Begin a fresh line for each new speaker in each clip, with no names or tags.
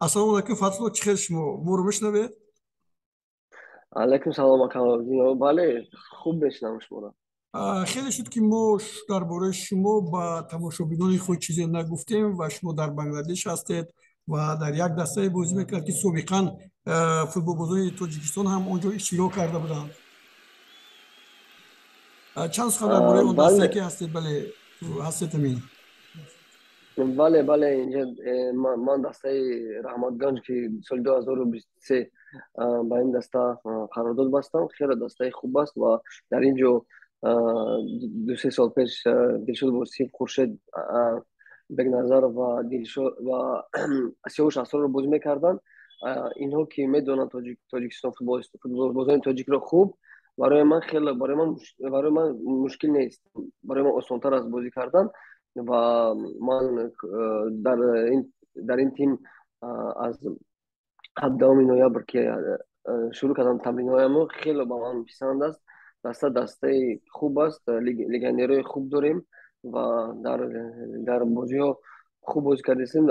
Ассалому алайкум, Фатҳулло, чӣ хел шумо? Моро мешунавед?
Алайкум салом, ака. Бале, хуб мешунавам шуморо.
Хеле шуд, ки мо дар бораи шумо ба тамошобинони худ чизе нагуфтем ва шумо дар Бангладеш ҳастед ва дар як дастае бозӣ мекунад, ки собиқан футболбозони Тоҷикистон ҳам он ҷо иштирок карда буданд. Чанд сухан дар бораи он дастае, ки ҳастед, бале, ҳастед, амин.
Бале, инҷа ман дастаи Раҳматганҷ, ки соли 2023 ба ин даста қарордод бастам, хеле дастаи хуб аст ва дар ин ҷо 2-3 сол пеш Дилшод Восиф, Хуршед Бекназаров ва Дилшод ва Сиёвуш Асрорро бозӣ мекарданд. Инҳо ки медонанд Тоҷикистон футболбозони тоҷикро хуб, барои ман хеле барои ман мушкил нест, барои ман осонтар аст бозӣ кардан. Ва ман дар ин тим аз 17 ноябр ки шурӯъ кардам тамринҳоямро, хеле ба ман писанд аст. Даста дастаи хуб аст, легионерҳои хуб дорем ва дар бозиҳо хуб бозӣ кардастем.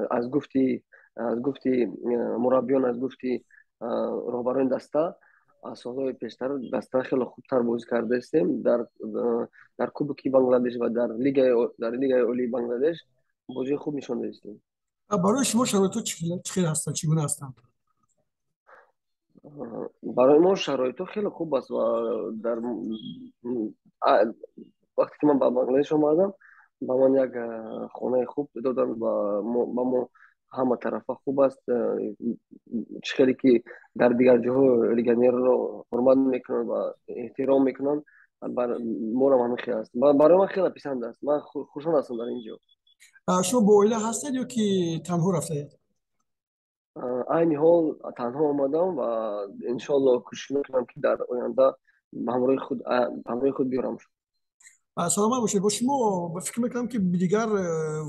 Аз гуфти мураббиён, аз гуфти роҳбарони даста, аз солҳои пештар даста хеле хубтар бозӣ кардаистем. Дар Кубоки Бангладеш ва дар Лигаи Олии Бангладеш бозии хуб нишон додистем.
Барои шумо шароитҳо чӣ хел ҳастанд, чӣ гуна ҳастанд?
Барои мо шароитҳо хеле хуб аст ва дар вақте ки ман ба Бангладеш омадам, ба ман як хонаи хуб доданд ва ба мо ҳама тарафа хуб аст. Чӣ хеле ки дар дигар ҷоҳо легионерро ҳурмат мекунанд ва эҳтиром мекунанд, морам ҳамин хел аст. Барои ман хеле писанд аст, ман хушҳол ҳастам дар ин ҷо.
Шумо бо оила ҳастед ё ки танҳо рафтаед?
Айни ҳол танҳо омадам ва иншоалло кӯшиш мекунам, ки дар оянда ба ҳамроҳи худ биёрам.
Саломат бошед. Бо шумо фикр мекунам, ки дигар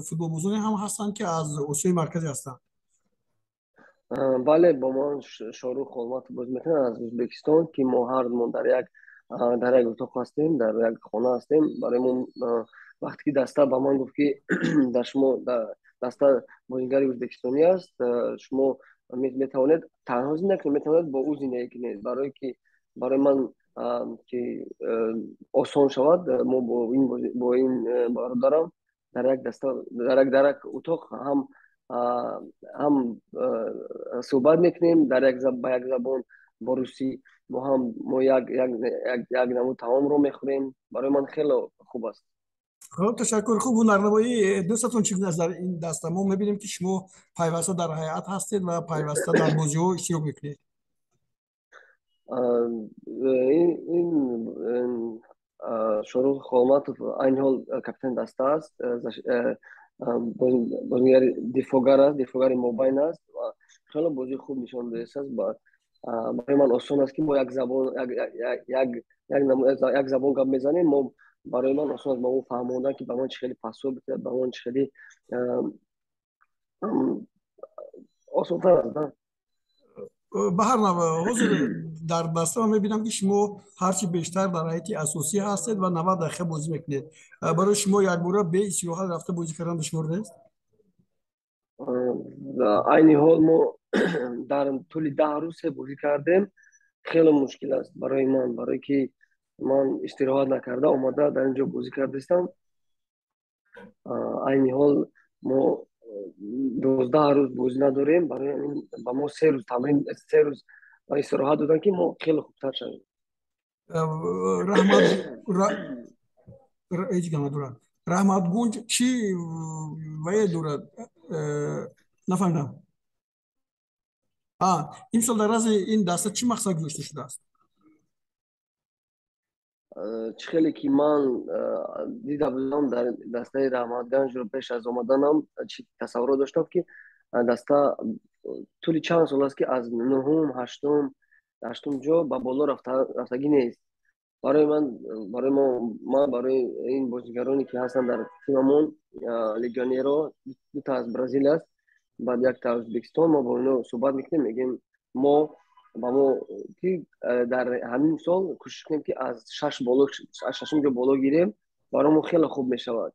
футболбозоне ҳам ҳастанд, ки аз Осиёи Марказӣ ҳастанд.
Бале, бо ман Шоҳрух Холматов бозӣ мекунад аз Ӯзбекистон, ки мо ҳардумон дар як утоқ ҳастем, дар як хона ҳастем. Барои мо вақте ки даста ба ман гуфт, ки дар шумо даста бозигари ӯзбекистонӣ аст, шумо метавонед танҳо зиндагӣ кунед, метавонед бо ӯ зиндагӣ кунед, барое ки барои ман ки осон шавад, мо бо ин бародарам дар як даста, дар як утоқ ҳам суҳбат мекунем, дар як ба як забон, бо русӣ бо ҳам мо як намуд таомро мехӯрем. Барои ман хеле хуб аст.
Хуб, ташаккур. Хуб, ҳунарнамоии дӯстатон чӣ гуна аст дар ин даста? Мо мебинем, ки шумо пайваста дар ҳайат ҳастед ва пайваста дар бозиҳо иштирок мекунед.
Ин Шоҳрух Холматов айни ҳол капитани даста аст, бозигари дифоъгар аст, дифоъгари мобайн аст ва хеле бозии хуб нишон додааст. Барои ман осон аст, ки мо як забон як забон гап мезанем. Мо барои ман осон аст ба ӯ фаҳмондан, ки ба ман чӣ хеле пасҳо бидиҳад, ба ман чӣ хеле осонтар аст.
Ба ҳар нав, ҳозир дар даста ман мебинам, ки шумо ҳарчи бештар дар ҳайати асосӣ ҳастед ва 90 дақиқа бозӣ мекунед. Барои шумо якбора бе истироҳат рафта бозӣ кардан душвор нест?
Айни ҳол мо дар тӯли 10 рӯз се бозӣ кардем. Хеле мушкил аст барои ман, барое ки ман истироҳат накарда омада дар ин ҷо бозӣ кардаистам. Айни ҳол мо 12 рӯз бозӣ надорем, барои ҳамин ба мо 3 рӯз тамрин, 3 рӯз истироҳат доданд, ки мо хеле хубтар шавем.
Раҳмат ҳеҷ гап надорад. Раҳматгунҷ чӣ вае дорад, нафаҳмидам. Имсол дар рази ин даста чӣ мақсад гузошта шудааст?
Чӣ хеле ки ман дида будам дар дастаи Раҳматганҷро, пеш аз омаданам чӣ тасаввурот доштам, ки даста тӯли чанд сол аст, ки аз нуҳум, ҳаштум ҷо ба боло рафтагӣ нест. Барои ман, барои мо, ман барои ин бозигароне, ки ҳастанд дар тимамон, легионерҳо, дута аз Бразилия аст, баъд якта аз Ӯзбекистон, мо бо ино суҳбат мекунем, мегӯем мо ба мо ки дар ҳамин сол кӯшиш кунем, ки аз шаш боло, аз шашум ҷо боло гирем, барои мо хеле хуб мешавад.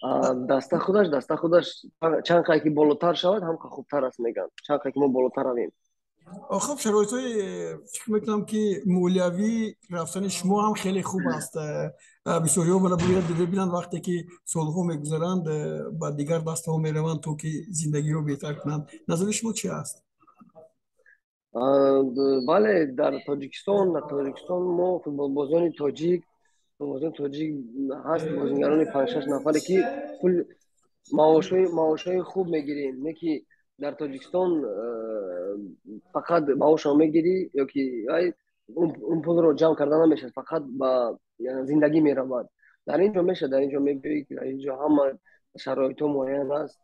Даста худаш чанд қадр ки болотар шавад, ҳам хубтар аст, мегӯянд, чанд қадр ки мо болотар равем.
Хуб, шароитҳои, фикр мекунам, ки молиявӣ рафтани шумо ҳам хеле хуб аст. Бисёриҳо бибинанд, вақте ки солҳо мегузаранд, ба дигар дастаҳо мераванд, то ки зиндагиро беҳтар кунанд. Назари шумо чи аст?
Бале, дар Тоҷикистон мо футболбозони тоҷик ҳаст, бозингарони панҷ-шаш нафаре, ки пул маошҳои хуб мегирем. Не ки дар Тоҷикистон фақат маошро мегирӣ ё ки он пулро ҷамъ карда намешавад, фақат ба зиндагӣ меравад. Дар ин ҷо мешавад, дар ин ҷо мебиёӣ, дар ин ҷо ҳама шароитҳо муайян аст,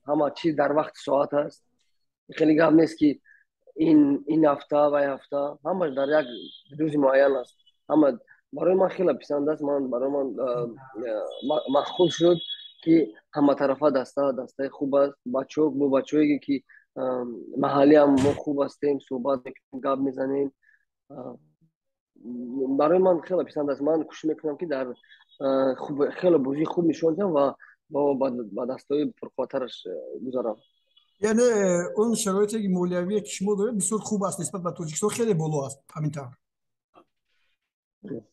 ҳама чиз дар вақти соат аст. Хеле гап нест, ки ин ҳафта, вай ҳафта, ҳамаш дар як рӯзи муайян аст. Ҳама барои ман хеле писанд аст. Ман барои ман маъқул шуд, ки ҳаматарафа дастаи хуб аст. Бачаҳо бо бачаҳое, ки маҳаллиам, мо хуб ҳастем, суҳбат мекунем, гап мезанем. Барои ман хеле писанд аст. Ман кӯшиш мекунам, ки дар хеле бозии хуб нишон диҳам ва ба дастаҳои пурқувваттараш гузарам.
Яъне он шароите молиявие, ки шумо доред, бисёр хуб аст, нисбат ба Тоҷикистон хеле боло аст, ҳамин тавр?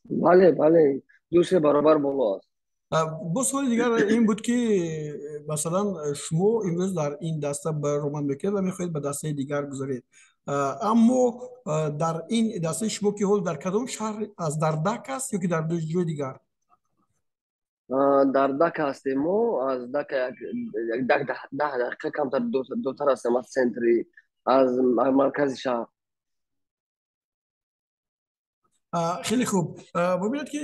Бале, 2-3 баробар боло аст.
Боз суоли дигар ин буд, ки масалан, шумо имрӯз дар ин даста баромад мекунед ва мехоҳед ба дастаи дигар гузаред, аммо дар ин дастаи шумо, ки ҳол дар кадом шаҳр аст, дар Дака аст ё ки дар ҷои дигар?
Дар Дака ҳастем мо. Аз Дака як 10 дақиқа камтар дуртар ҳастем аз центри, аз маркази шаҳр.
Хеле хуб. Бубинед, ки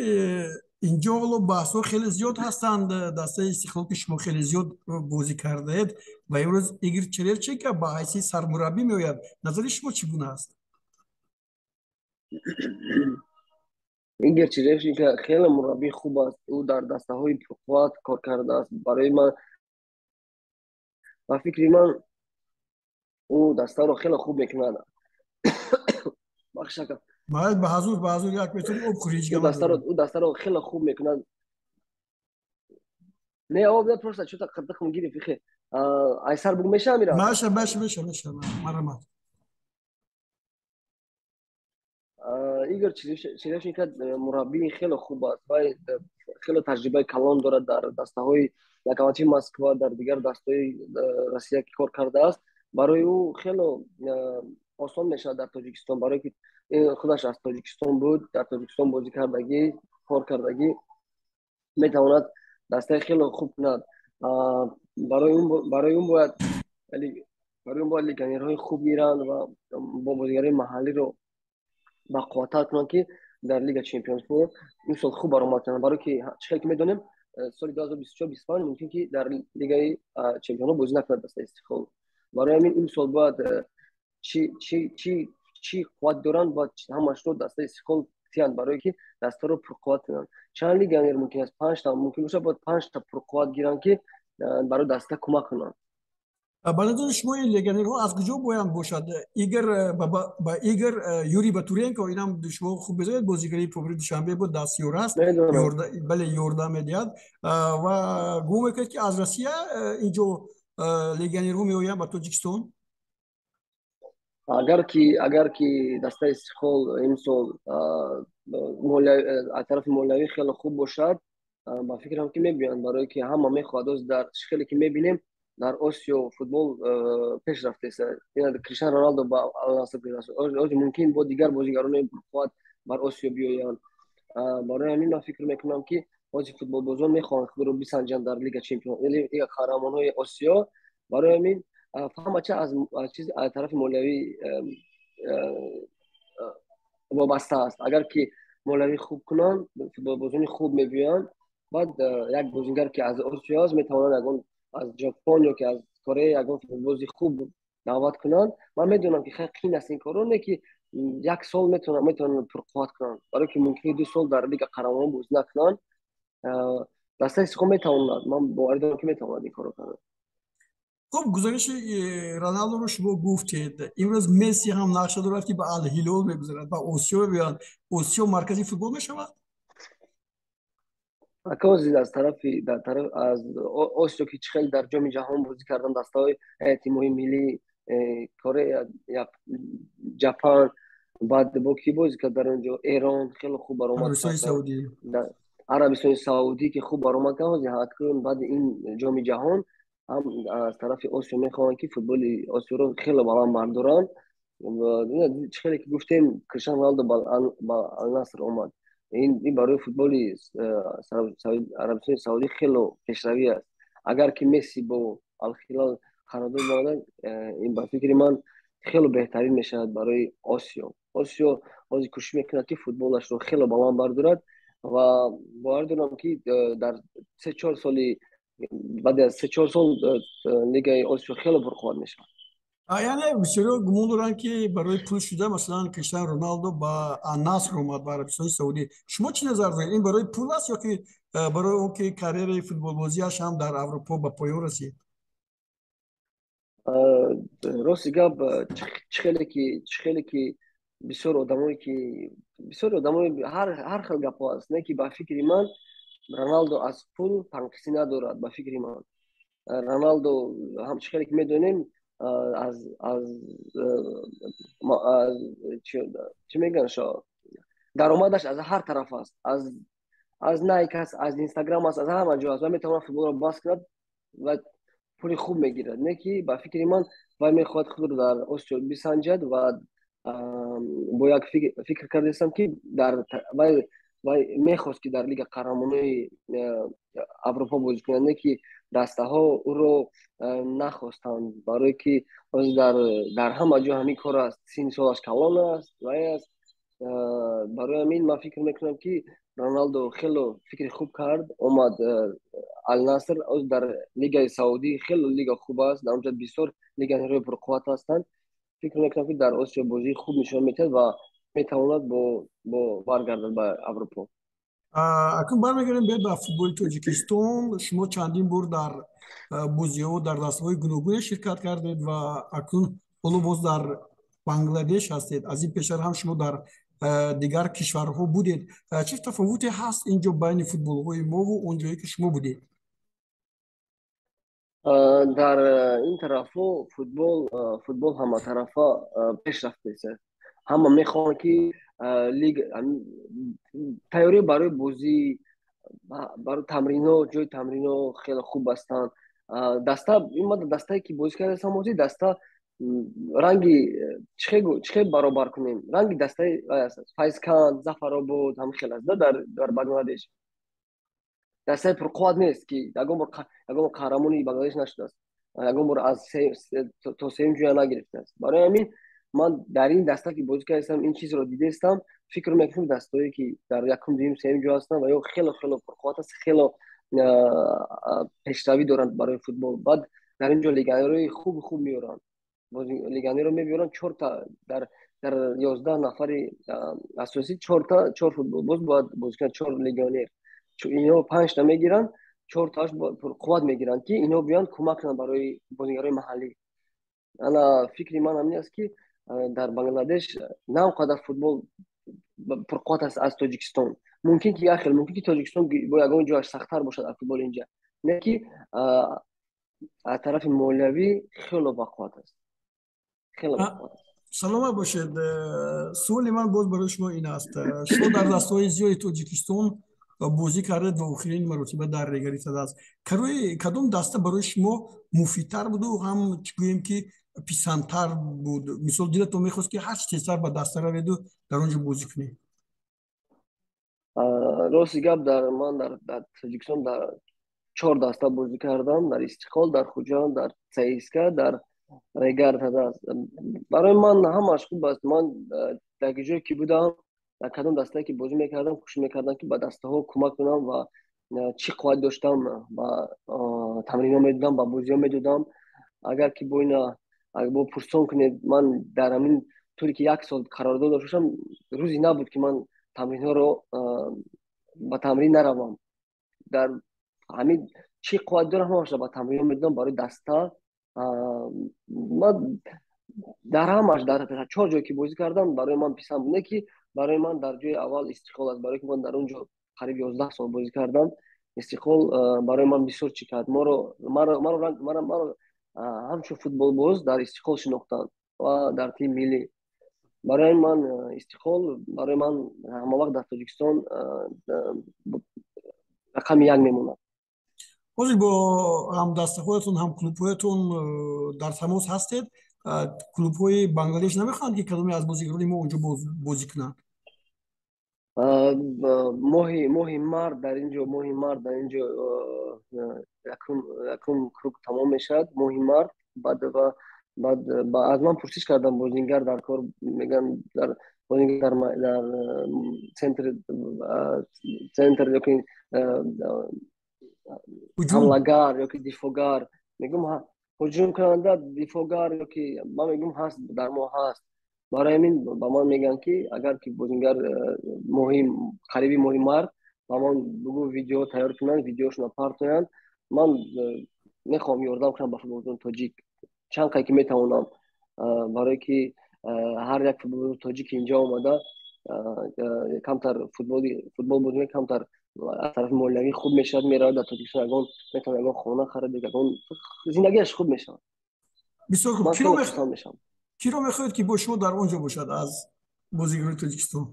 инҷо ҳоло баҳсҳо хеле зиёд ҳастанд. Дастаи Истиқлол, ки шумо хеле зиёд бозӣ кардаед, ва имрӯз Игор Черевченко ба ҳайси сармураббӣ меояд. Назари шумо чӣ гуна аст?
Игор Черевченко хеле мураббии хуб аст. Ӯ дар дастаҳои пурқувват кор кардааст. Барои ман, ба фикри ман, ӯ дастаро хеле хуб мекунад. Бахшака.
Ба ҳазур, ба ҳазур, як метавонӣ об хӯрӣ, ҳеҷ гап.
Ӯ дастаро хеле хуб мекунад. Не, об не, просто чӯта қирдиқм гирифт. Ихе айсар буг меша, амира?
Маша, маша, меша, меша, марҳамат.
Игор Черевченко мураббии хеле хуб аст ва хеле таҷрибаи калон дорад. Дар дастаҳои Локомотив Москва, дар дигар дастаҳои Россия ки кор кардааст, барои ӯ хеле осон мешавад дар Тоҷикистон, барое ки худаш аз Тоҷикистон буд, дар Тоҷикистон бозӣ кардагӣ, кор кардагӣ, метавонад дастаи хеле хуб кунад. Барои он бояд легионерҳои хуб гиранд ва бо бозигарои маҳаллиро бақувваттар кунанд, ки дар Лига Чемпионсҳо ин сол хуб баромад кунанд, барое ки чӣ хел ки медонем, соли 2024-25 мумкин ки дар Лигаи Чемпионҳо бозӣ накунад дастаи Истиқлол. Барои ҳамин ин сол бояд чӣ қувват доранд, бояд ҳамашро дастаи Истиқлол тиянд, барое ки дастаро пурқувват кунанд. Чанд легионер мумкин аст? Панҷта мумкин бошад, бояд панҷта пурқувват гиранд, ки барои даста кӯмак кунанд.
Ба назари шумо, ин легионерҳо аз куҷо бояд бошад? Игор ба Игор Юрий Батуренко, инам шумо хуб медонед, бозигари Помири Душанбе буд, дастёр аст, бале, ёрдам медиҳад. Ва гумон мекунед, ки аз Россия инҷо легионерҳо меоянд ба Тоҷикистон?
Агар ки дастаи Истиқлол имсол аз тарафи молиявӣ хеле хуб бошад, ба фикрам, ки мебиёянд, барое ки ҳама мехоҳад. Оз дар хеле ки мебинем, дар Осиё футбол пеш рафтааст. Криштиану Роналдо ба Ал-Наср, оз мумкин бо дигар бозигарони пурқувват бар Осиё биёянд. Барои ҳамин ман фикр мекунам, ки ҳозир футболбозон мехоҳанд худро бисанҷанд дар Лига Чемпион, Лига Қаҳрамонҳои Осиё. Барои ҳамин ҳама чи аз чиз, аз тарафи молиявӣ вобаста аст. Агар ки молиявӣ хуб кунанд, футболбозони хуб мебиёянд. Баъд як бозингар, ки аз Осиё аст, метавонанд ягон аз Ҷопон ё ки аз Корея ягон футболбози хуб даъват кунанд. Ман медонам, ки хеле қин аст ин корро, не ки як сол метавонанд пурқувват кунанд, барое ки мумкин 2 сол дар Лига Қаҳрамонон бозӣ накунанд. Дастаи Истиқлол метавонад, ман боварӣ дорам, ки метавонад ин корро карда.
Хуб, гузариши Роналдоро шумо гуфтед. Имрӯз Месси ҳам нақша дорад, ки ба Ал-Ҳилол мегузарад, ба Осиё меоянд. Осиё маркази футбол мешавад?
Ака, аз тарафи дар тараф аз Осиё, ки чӣ хел дар Ҷоми Ҷаҳон бозӣ кардан дастаҳои тимҳои миллӣ, Корея, Ҷапан, баъд бо кӣ бозӣ кард дар он ҷо? Эрон хеле хуб баромад.
Арабистони Саудӣ.
Арабистони Саудӣ, ки хуб баромад кард. Ҳатман баъди ин Ҷоми Ҷаҳон ҳам аз тарафи Осиё мехоҳанд, ки футболи Осиёро хеле баланд бардоранд. Чӣ хеле ки гуфтем, Криштиану Роналдо ба Алнаср омад. Ин барои футболи Арабистони Саудӣ хеле пешравӣ аст. Агар ки Месси бо Алхилал қарордод бандад, ин ба фикри ман хеле беҳтарин мешавад барои Осиё. Осиё ҳозир кӯшиш мекунад, ки футболашро хеле баланд бардорад, ва бовар дорам, ки дар 3-4 соли баъди аз 3-4 сол Лигаи Осиё хеле пурқувват мешавад.
Яъне бисёриҳо гумон доранд, ки барои пул шуда, масалан, Криштиану Роналдо ба Аннаср омад, ба Арабистони Саудӣ. Шумо чӣ назар доред? Ин барои пул аст ё ки барои он ки карьераи футболбозиаш ҳам дар Аврупо ба поён расид?
Рости гап, чӣ хеле ки бисёр одамое ҳар хел гапҳо аст, не ки ба фикри ман Роналдо аз пул танқисӣ надорад. Ба фикри ман, Роналдо ҳам, чӣ хеле ки медонем, аз чӣ мегӯянд, даромадаш аз ҳар тараф аст, аз Найк аст, аз Инстаграм аст, аз ҳама ҷо аст, ва метавонад футболро бас кунад ва пули хуб мегирад. Не ки ба фикри ман вай мехоҳад худро дар Осиё бисанҷад, ва бо як фикр кардастам, ки дар вай мехост, ки дар Лига Қаҳрамонои Аврупо бозӣ кунад, не ки дастаҳо ӯро нахостанд, барое ки ҳозир дар ҳама ҷо ҳамин кор аст, синни солаш калон аст, вай аст. Барои ҳамин ман фикр мекунам, ки Роналдо хело фикри хуб кард, омад Алнаср. Дар Лигаи Саудӣ хело лига хуб аст, дар онҷо бисёр легионерҳои пурқувват ҳастанд. Фикр мекунам, ки дар Осиё бозии хуб нишон медиҳад ва метавонад бо баргардад ба Аврупо.
Акнун бармегардем, биёед ба футболи Тоҷикистон. Шумо чандин бор дар бозиҳо дар дастаҳои гуногуне ширкат кардед ва акнун ҳоло боз дар Бангладеш ҳастед. Аз ин пештар ҳам шумо дар дигар кишварҳо будед. Чӣ тафовуте ҳаст инҷо байни футболҳои мову он ҷое, ки шумо будед?
Дар ин тарафҳо футбол ҳаматарафа пеш рафтааст. Ҳама мехоҳанд, ки лиг тайёрӣ барои бозӣ, барои тамринҳо, ҷои тамринҳо хеле хуб ҳастанд. Даста дастае, ки бозӣ кардаастам, ҳозир даста ранги чӣ хел баробар кунем, ранги дастаи Файзканд, Зафаробод ҳам хел аст. Дар Бангладеш дастаи пурқувват нест, ки ягон бор қаҳрамони Бангладеш нашудааст, ягон бор аз то сеюм ҷоя нагирифтааст. Барои ҳамин ман дар ин даста, ки бозӣ кардастам, ин чизро дидаистам. Фикр мекунам, дастое, ки дар якум, дуюм, сеюм ҷо ҳастанд, ва ё хело хело пурқувват аст, хело пешравӣ доранд барои футбол. Баъд дар ин ҷо легионерҳои хуби хуб меоранд, легионерро мебиёранд, чорта дар 11 нафари асосӣ чорта, чор футболбоз бояд бозӣ кунанд, чор легионер. Инҳо панҷта мегиранд, чортааш пурқувват мегиранд, ки инҳо биёянд, кӯмак кунанд барои бозигарои маҳаллӣ. Ана фикри ман ҳамин аст, ки дар Бангладеш на он қадар футбол пурқувват аст аз Тоҷикистон. Мумкин ки як хел, мумкин ки Тоҷикистон бо ягон ҷояш сахттар бошад аз футболи инҷа, не ки аз тарафи молиявӣ хело бақувват аст, хело бақувват аст.
Саломат бошед. Суоли ман боз барои шумо ин аст: шумо дар дастаҳои зиёди Тоҷикистон бозӣ кардед ва охирин маротиба дар Регари ТадАЗ. Кадом даста барои шумо муфидтар буду ҳам, чӣ гӯем, ки писандтар буд? Мисол, дилатон мехост, ки ҳарчи тезтар ба даста раведу дар он ҷо бозӣ кунед?
Рости гап, дар ман дар Тоҷикистон дар чор даста бозӣ кардам: дар Истиқлол, дар Хуҷанд, дар ЦСКА, дар Регар ТадАЗ. Барои ман ҳамааш хуб аст. Ман дар ҷое ки будам, дар кадом дастае ки бозӣ мекардам, кӯшиш мекардам, ки ба дастаҳо кӯмак кунам ва чӣ қувват доштам, ба тамринҳо медодам, ба бозиҳо медодам. Агар ки бо ина бо пурсон кунед, ман дар ҳамин тӯле ки як сол қарордод доштам, рӯзе набуд, ки ман тамринҳоро ба тамрин наравам. Дар ҳамин чӣ қувват дорам, ҳамаашро ба тамринҳо медодам барои даста. Ман дар ҳамаш, дар чор ҷое ки бозӣ кардам, барои ман писанд буд. Не ки барои ман дар ҷои аввал Истиқлол аст, барое ки ман дар он ҷо қариб 11 сол бозӣ кардам. Истиқлол барои ман бисёр чӣ кард. Маро ҳамчун футболбоз дар Истиқлол шинохтанд ва дар тими миллӣ. Барои ман Истиқлол барои ман ҳамавақт дар Тоҷикистон рақами як мемонад.
Ҳозир бо ҳамдастаҳоятон, ҳамклубҳоятон дар тамос ҳастед? Клубҳои Бангладеш намехоҳанд, ки кадоме аз бозигарони мо онҷо бозӣ кунанд?
Моҳи март дар инҷо, моҳи март дар инҷо якум круг тамом мешавад моҳи март. Баъд аз ман пурсиш кардам, бозингар дар кор мегӯянд, дар бозингар дар центр ёки ҳамлагар ёки дифоъгар. Мегӯм, ҳуҷумкунанда, дифоъгар ёки ман мегӯм, ҳаст, дар мо ҳаст. Барои ҳамин ба ман мегӯянд, ки агар ки бозингар моҳи қариби моҳи март ба ман бугӯ, видео тайёр кунанд, видеошонро партоянд. Ман мехоҳам ёрдам кунам ба футболбозони тоҷик чанд қай ки метавонам, барое ки ҳар як футболбози тоҷик инҷо омада камтар футбол бозӣ мекунад, камтар аз тарафи молиявӣ хуб мешавад, меравад дар Тоҷикистон, ягон метавонад ягон хона харад, ягон зиндагиаш хуб мешавад.
Бисёр хуб.
Ман хеле хурсанд мешавам.
Киро мехоҳед, ки бо шумо дар он ҷо бошад аз бозигарони Тоҷикистон?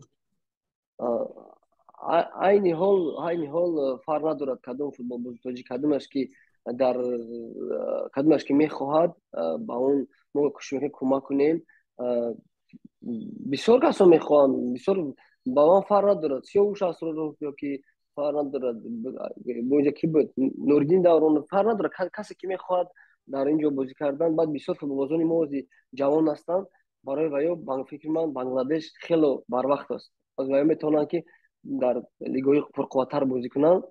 Айни ҳол фарқ надорад кадом футболбози тоҷик, кадомаш ки дар кадомаш ки мехоҳад, ба он мо кӯшиш мекунем кӯмак кунем. Бисёр касон мехоҳанд, бисёр, ба ман фарқ надорад, Сиёвуш Асроров ёки фарқ надорад, боинҷа ки буд, Нуриддин Давронов, фарқ надорад, касе ки мехоҳад дар ин ҷо бозӣ кардан. Баъд бисёр футболбозони мо ози ҷавон ҳастанд, барои ваё фикри ман, Бангладеш хело барвақт аст. Ваё метавонанд, ки дар лигаҳои пурқувваттар бозӣ кунанд.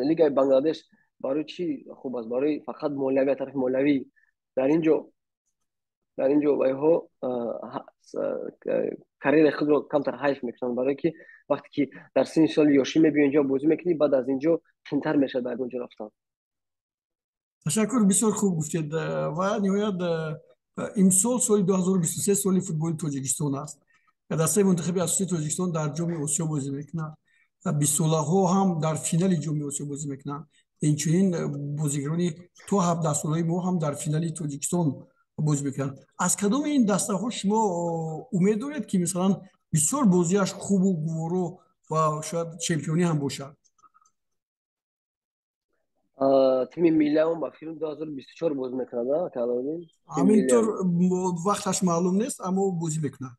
Лигаи Бангладеш барои чӣ хуб аст? Барои фақат молиявӣ, тарафи молиявӣ. Дар инҷо вайҳо карьераи худро камтар ҳайф мекунанд, барое ки вақте ки дар синни соли ёшӣ мебиёи, инҷо бозӣ мекунӣ, баъд аз инҷо қинтар мешавад ба ягон ҷо рафтан.
Ташаккур, бисёр хуб гуфтед. Ва ниҳоят, имсол соли 2023 соли футболи Тоҷикистон аст. Дастаи мунтахаби асосии Тоҷикистон дар Ҷоми Осиё бозӣ мекунад, 20-солаҳо ҳам дар финали Ҷоми Осиё бозӣ мекунанд, инчунин бозигарони то 17-солаи мо ҳам дар финали Тоҷикистон бозӣ мекунанд. Аз кадоми ин дастаҳо шумо умед доред, ки масалан бисёр бозиаш хубу гуворо ва шояд чемпионӣ ҳам бошад?
Тими миллиам ба филм 2024 бозӣ мекунад, Калодин?
Ҳаминтур, вақташ маълум нест, аммо бозӣ мекунад.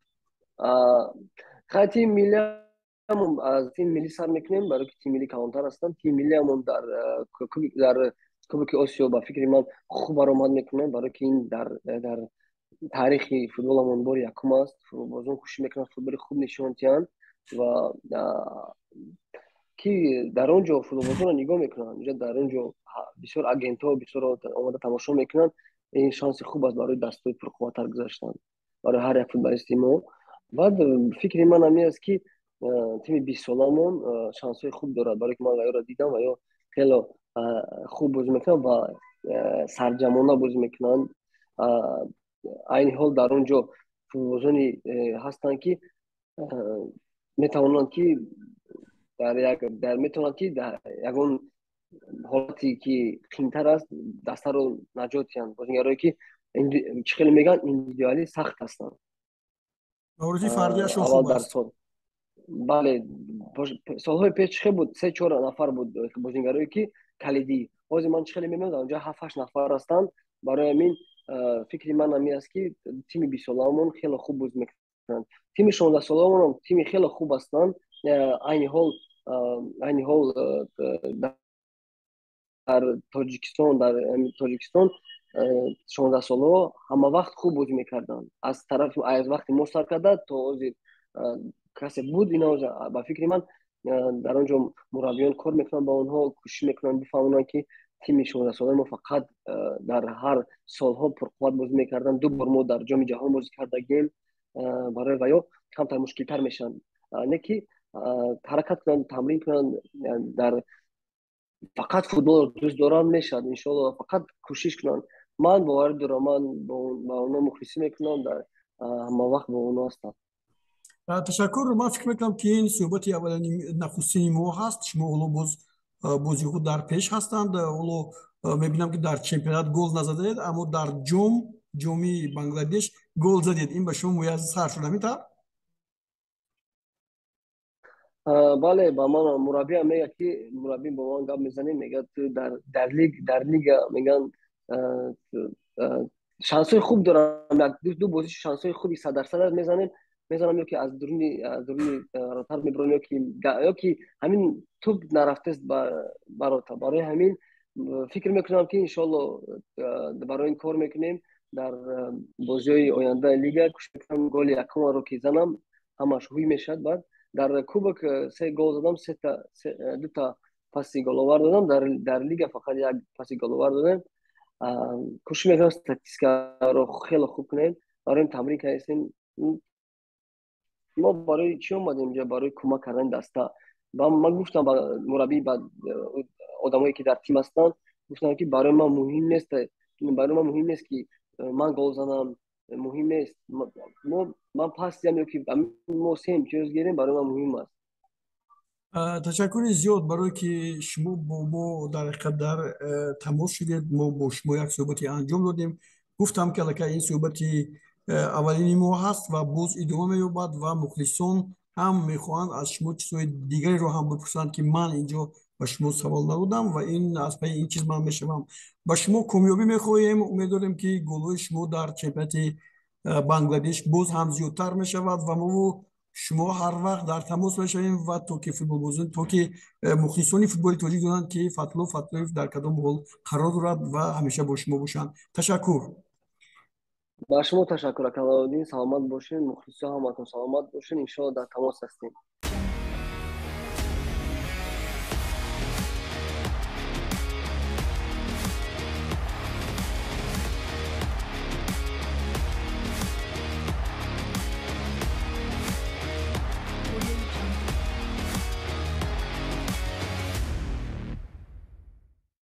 Хай, тими миллиам, аз тими миллӣ сар мекунем, барое ки тими миллӣ калонтар ҳастанд. Тими миллиамон дар Кубоки Осиё ба фикри ман хуб баромад мекунанд, барое ки ин дар таърихи футболамон бори якум аст. Футболбозон кӯшиш мекунанд футболи хуб нишон диҳанд ва ки дар он ҷо футболбозонро нигоҳ мекунанд. Инҷо дар он ҷо бисёр агентҳо, бисёр омода тамошо мекунанд. Ин шанси хуб аст барои дастҳои пурқувваттар гузаштан барои ҳар як футболисти мо. Баъд фикри ман ҳамин аст, ки тими 20-соламон шансҳои хуб дорад, барое ки ман ваёро дидам, ваё хело хуб бозӣ мекунанд ва сарҷамона бозӣ мекунанд. Айни ҳол дар он ҷо футболбозоне ҳастанд, ки метавонанд, ки дар як дар метавонанд, ки дар ягон ҳолате ки қиинтар аст, дастаро наҷот диҳанд. Бозигарое ки, чӣ хеле мегӯянд, индивидуалӣ сахт ҳастанд.
Маҳорати фардиашон хуб аст.
Бале, солҳои пеш чӣ хел буд? Се чор нафар буд бозигарое ки калидӣ. Ҳозир ман чӣ хеле мебинам, дар онҷо ҳафт ҳашт нафар ҳастанд. Барои ҳамин фикри ман ҳамин аст, ки тими 20-солаамон хеле хуб бозӣ мекунанд. Тими 16-солаамон тими хеле хуб ҳастанд. Айни ҳол дар Тоҷикистон, дар Тоҷикистон 16-солаҳо ҳама вақт хуб бозӣ мекарданд. Аз тарафи аз вақти мо сар карда то ҳозир касе буд. Ина ба фикри ман, дар он ҷо мураббиён кор мекунанд, ба онҳо кӯшиш мекунанд бифаҳмонанд, ки тими 16-солаи мо фақат дар ҳар солҳо пурқувват бозӣ мекарданд. Ду бор мо дар Ҷоми Ҷаҳон бозӣ кардагем. Барои ваё камтар мушкилтар мешаванд, не ки ҳаракат кунанд, тамрин кунанд, дар фақат футболро дӯст доранд, мешавад, иншоалло, фақат кӯшиш кунанд. Ман боварӣ дорам, ман ба онҳо мухлисӣ мекунам, дар ҳама вақт бо онҳо ҳастам.
Ташаккур. Ман фикр мекунам, ки ин суҳбати аввалини нахустини мо ҳаст. Шумо ҳоло боз Бозиҳо дар пеш ҳастанд. Ҳоло мебинам, ки дар чемпионат гол назадаед, аммо дар ҷоми Бангладеш гол задед. Ин ба шумо муяссар шуд, ҳамин тавр?
Бале, ба ман мураббиам мегӯяд, ки мураббӣ бо ман гап мезанем, мегӯяд, ту дар лига мегӯянд, шансҳои хуб дорам, як ду бозӣ шансҳои хуби 100% мезанам, ё ки аз дуруни вратарь мебурам, ё ки ҳамин туп нарафтест ба ворота. Барои ҳамин фикр мекунам, ки иншоалло барои ин кор мекунем. Дар бозиҳои ояндаи лига кӯшиш мекунам, голи якумаро ки занам, ҳамаш ҳуй мешавад. Баъд дар кубок се гол задам, сета, дута паси головар додам. Дар лига фақат як паси головар додем. Кӯшиш мекунам, статистикаро хеле хуб кунем. Барои тамрин кардем. Мо барои чӣ омадем инҷа? Барои кӯмак кардани даста. Ман гуфтам ба мураббӣ, ба одамое ки дар тим ҳастанд, гуфтам, ки барои ман муҳим нест, ки ман гол занам, муҳим нест. Ман пас диҳам ё ки мо се имтиёз гирем, барои ман муҳим аст.
Ташаккури зиёд, барое ки шумо бо мо дар ҳақиқат дар тамос шудед. Мо бо шумо як суҳбате анҷом додем. Гуфтам, ки аллакай ин суҳбати аввалини мо ҳаст ва боз идома меёбад ва мухлисон ҳам мехоҳанд аз шумо чизҳои дигареро ҳам бипурсанд, ки ман инҷо ба шумо савол надодам, ва ин аз пайи ин чиз ман мешавам. Ба шумо комёбӣ мехоҳем. Умед дорем, ки голҳои шумо дар чемпионати Бангладеш боз ҳам зиёдтар мешавад ва мо шумо ҳар вақт дар тамос мешавем ва то ки футболбозон, то ки мухлисони футболи тоҷик донанд, ки Фатҳулло Фатҳуллоев дар кадом ҳол қарор дорад ва ҳамеша бо шумо бошанд. Ташаккур.
Ба шумо ташаккур, Акалауддин. Саломат бошед, мухлисо ҳаматон саломат бошед. Иншоалло, дар тамос ҳастем.